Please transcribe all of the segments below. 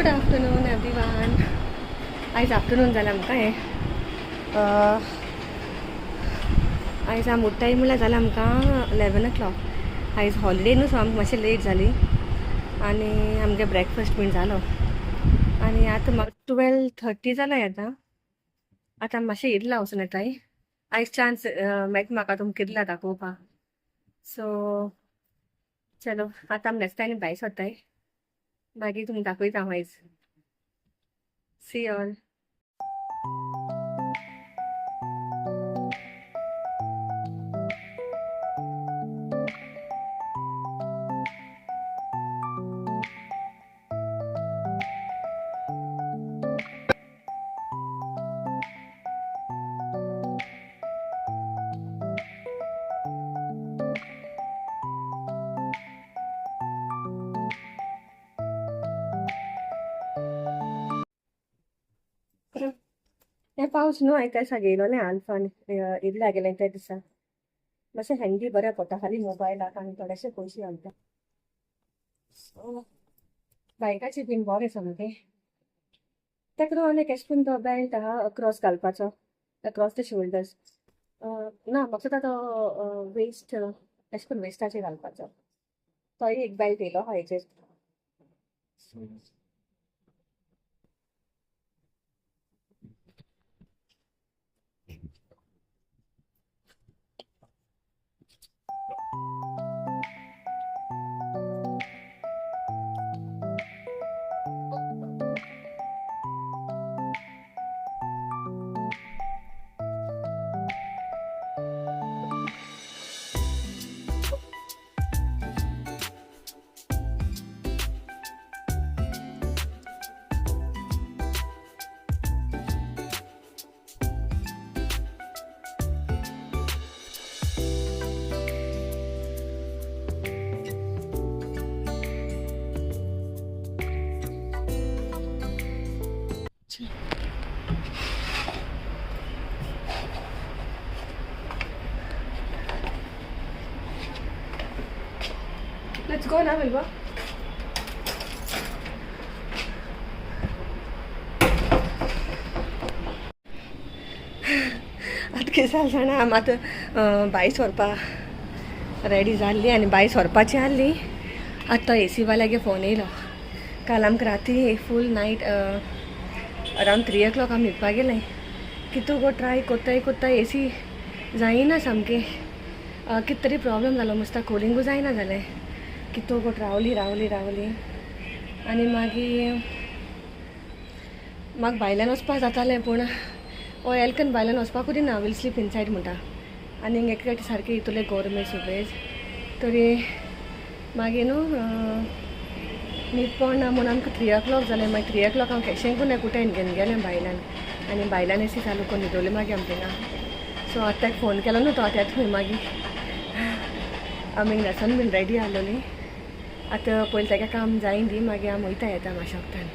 Good afternoon everyone. आयज afternoon जालें आमकां हें. आयज आमी उठ्ठाय म्हणल्यार जालें आमकां 11 o'clock. आयज हॉलिडे न्हू, सो आमकां मातशें लेट जाली आनी आमगे ब्रेकफास्ट बीन जालो आनी आतां म्हाका 12:30 जालां. आतां आतां मातशें इर्ला वचून येताय. आयज चान्स मेळटा म्हाका तुमकां किर्ला दाखोवपाक. सो चलो, आतां आमी नेक्स्ट आनी भायर सरताय, मागीर तुमकां दाखयता हांव आयज. See all. हे पावस न्हू आयज त्या दिसा घेयलोलें आल्फान इर्ला गेलें त्या दिसा. मातशें हँडी बरें पडटा, खाली मोबायलाक आनी थोडेशे पयशे घालता. सो बायकाचे बीन बरें सामकें. ताका न्हू एक एशें करून तो बेल्ट आहा अक्रॉस घालपाचो, अक्रॉस the shoulders ना, म्हाका तो वेस्ट एशें करून वेस्टाचेर घालपाचो. तोय एक बेल्ट येयलो आहा हेचेर. Let's go now, Milva. आतां कितें जालें जाणा, आमी आतां भायर सोरपा रेडी जाल्ली आनी भायर सोरपाची आहली. आतां तो एसी वाल्यागे फोन येयलो. काल आमकां राती फूल नायट अरावंड 3 o'clock आमी न्हिदपा गेले. कितू गो ट्राय कोत्ताय कोत्ताय एसी जायना सामकें. कितें तरी प्रॉब्लम जालो मस्ता, कुलिंगूय जायना जालें. कितू गोट रावली रावली रावली आनी मागीर म्हाका भायल्यान वचपाक जातालें, पूण ओ एलकन भायल्यान वचपाकूय दिना, will sleep inside म्हणटा. आनी एक फावटी सारकें इतलें गरम सुबेज तरी मागीर न्हू न्हीद पडना म्हूण आमकां 3 o'clock जालें. मागीर 3 o'clock हांव केशेंकूय एकूटेन घेवन गेलें भायल्यान आनी भायल्यान एसी चालू करून न्हिदवलें मागीर आमकां थिंगा. सो आतां ताका फोन केलो न्हू, तो आतां येता खंय. मागीर आमी न्हेसोन बीन रेडी आहलोलीं. आतां पयलीं ताका काम जायन दी, मागीर आमी वयता येता मातशें वखदान.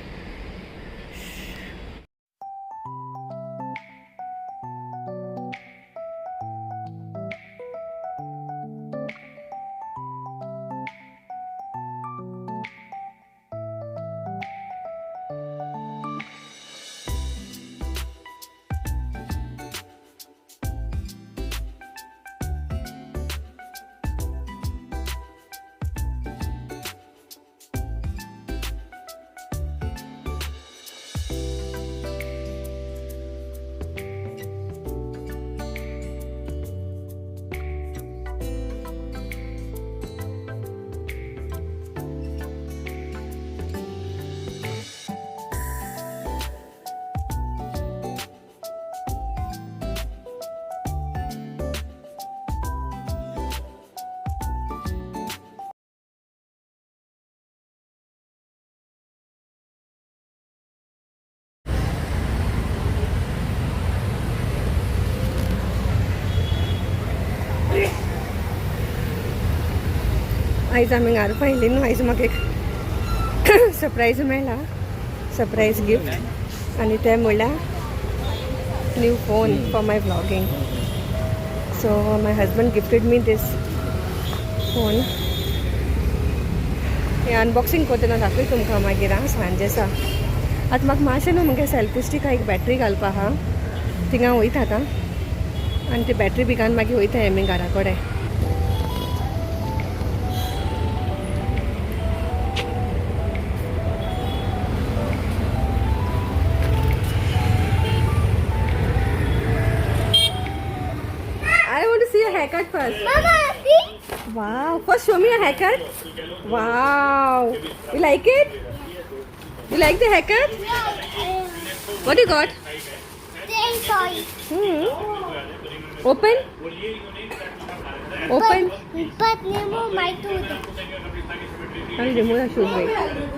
आयज आमी आल्फा येयली न्हू, आयज म्हाका एक सरप्रायज मेळ्ळा, सरप्रायज गिफ्ट, आनी तें म्हणल्यार new phone for my vlogging. So my husband gifted me this phone. हें अनबॉक्सिंग करतना दाखय तुमकां मागीर आं सांजे आसा. आतां म्हाका मातशें न्हू मुगे सेल्फी स्टिका एक बॅटरी घालपा आहा, थिंगा वयता आतां आनी ती बॅटरी बी घालून मागीर वयता आमी घरा कडेन. I want to see a haircut first. Mama, see? Wow. First show me a haircut. Wow. You like it? You like the haircut? Yeah. What you got? Three toys. Open? Open. But remove my tooth. I'll remove the shoes. Wait.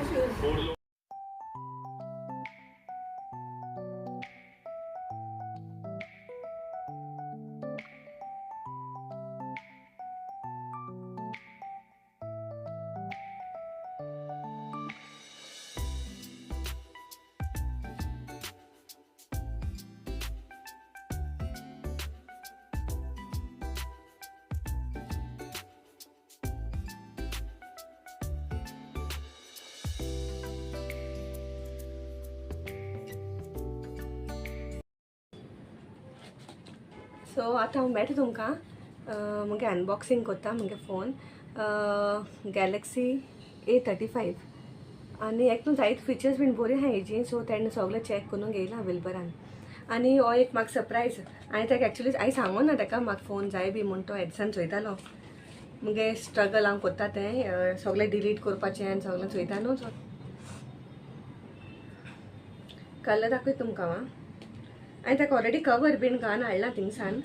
So आतां हांव मेळटा तुमकां मुगे unboxing करता मुगे phone Galaxy A35 आनी एकदम जायते फिचर्स बीन बरी आहा हेजी. सो तेणें सगळें चॅक करून घेयला विल्बरान. आनी हो एक म्हाका सरप्रायज. हांवें ताका एक्चुली हांवें सांगो ना ताका म्हाका फोन जाय बी म्हूण. तो एडसान चोयतालो मुगे स्ट्रगल हांव करता तें सगळें डिलीट करपाचें आनी सगळें चोयता न्हू. सो कलर दाखय तुमकां हांव. हांवें ताका ऑलरेडी कवर बीन घालून हाडला थिंगसान.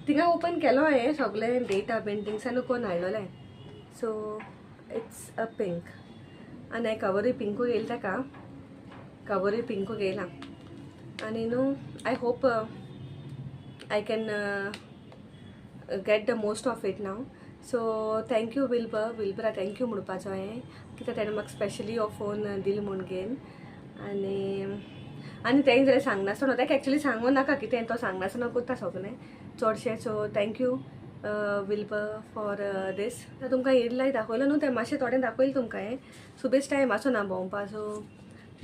थिंगा ओपन केलो हांवें सगळें डेटा बीन थिंगसान करून हाडलोलें. सो it's a pink आनी हांवें कवरूय पिंकू घेयला ताका, कवरूय पिंकू घेयला. आनी न्हू I hope I can get the most of it now. So thank you Wilbur, विल्बरा thank you म्हणपाचो हांवें कित्याक तेणें म्हाका स्पेशली हो फोन दिलो म्हूण घेवन. आनी आनी तें जाल्यार सांगनासतना ताका एक्चुली सांगू नाका कितें तो सांगनासतना करता सगळें चडशें. So thank you Wilbur for this. तुमकां येयलाय दाखयलो न्हू तें मातशें थोडें दाखयलें तुमकां. हें सुबेज टायम आसो ना भोंवपा, सो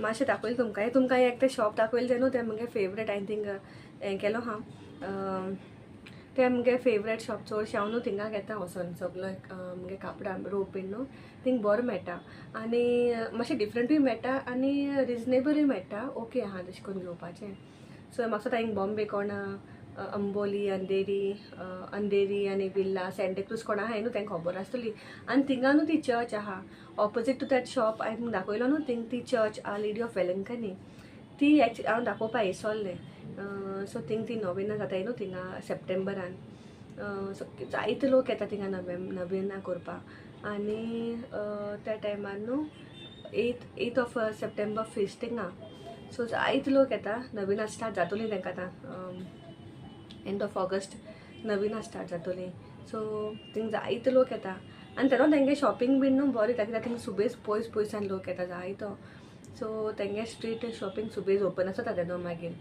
मातशें दाखयलें तुमकां. हें तुमकां एक तें शॉप दाखयलें तें न्हू तें मुगे फेवरेट I think हें केलो आहा तें मुगे फेवरेट शॉप. चडशें हांव न्हू थिंगा घेता वचोन सगलो मुगे कापडां रोप बीन न्हू थिंग बरो मेळटा आनी मातशें डिफरंटूय मेळटा आनी रिजनेबलूय मेळटा. ओके आहा तशें करून घेवपाचें. सो म्हाका दिसता हिंग बॉम्बे कोण अंबोली, अंधेरी, अंधेरी आनी बिल्ला, सँटाक्रूज कोण आहा न्हू तांकां खबर आसतली. आनी थिंगा न्हू ती चर्च आहा ऑपोजीट टू that shop हांवें दाखयलो न्हू थिंग ती चर्च आहा लेडी ऑफ वेलंकनी. ती एक्चुली हांव दाखोवपा विसरलें. सो थिंग ती नोवेना जाताय न्हू थिंगा सप्टेंबरान. सो जायते लोक येता थिंगा नवेना करपाक. आनी त्या टायमार न्हू एथ ऑफ सप्टेंबर फिस्ट थिंगा. सो जायते लोक येता. नविना स्टार्ट जातली तांकां आतां and of August novena start जातली. सो थिंग जायते लोक येता आनी तेन्ना तेंगे शॉपिंग बीन न्हू बरें येता कित्याक थिंग सुबेज पयस पयसान लोक येता जायतो. सो तेंगे स्ट्रीट शॉपिंग सुबेज ओपन आसता तेन्ना मागीर.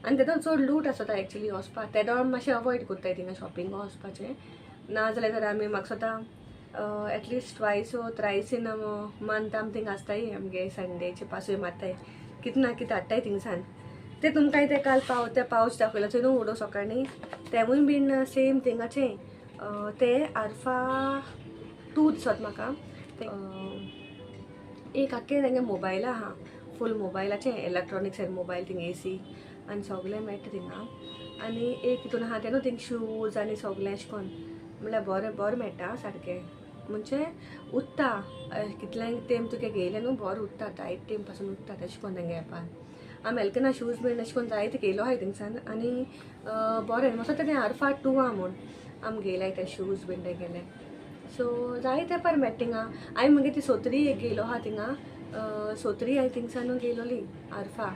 आनी तेन्ना चड लूट आसता एक्चुली वचपाक. तेन्ना मातशें अवॉयड करताय थिंगा शॉपिंगाक वचपाचें. ना जाल्यार तर आमी म्हाका दिसता at least twice or thrice in month आमी थिंगा आसताय. आमगे संडेचे पासय मारताय कितें ना कितें हाडटाय थिंगसान. ते तुमकां ते काल पाव ते पावच दाखयलो चोय न्हू उडो सकाळीं तेवूय बीन सेम थिंगाचें. ते आरफा 2 दिसत म्हाका. एक आख्खें तेंगे मोबायल आहा फूल मोबायलाचें electronics and mobile thing AC आनी सगळें मेळटा थिंगा. आनी एक हितून आहा तें न्हू थिंग शूज आनी सगळें अशें करून म्हणल्यार बरें बरें मेळटा सारकें. म्हणजे उत्ता कितलें तेम तुगे घेयलें न्हू बरें उत्ता जायते तेम पासून उत्ता तशें करून तेंगे एपान. आमी एलकना शूज बीन अशें करून जायते घेयलो आहाय थिंगसान आनी बरें म्हाका तें आरफा 2 आहा म्हूण आमी घेयलाय ते शूज बीन ते गेले. सो जायते एपार मेळटा थिंगा. हांवें मागीर ती सोत्री एक घेयलो आहा थिंगा. सोत्री हांवें थिंगसान घेयलोली आरफा.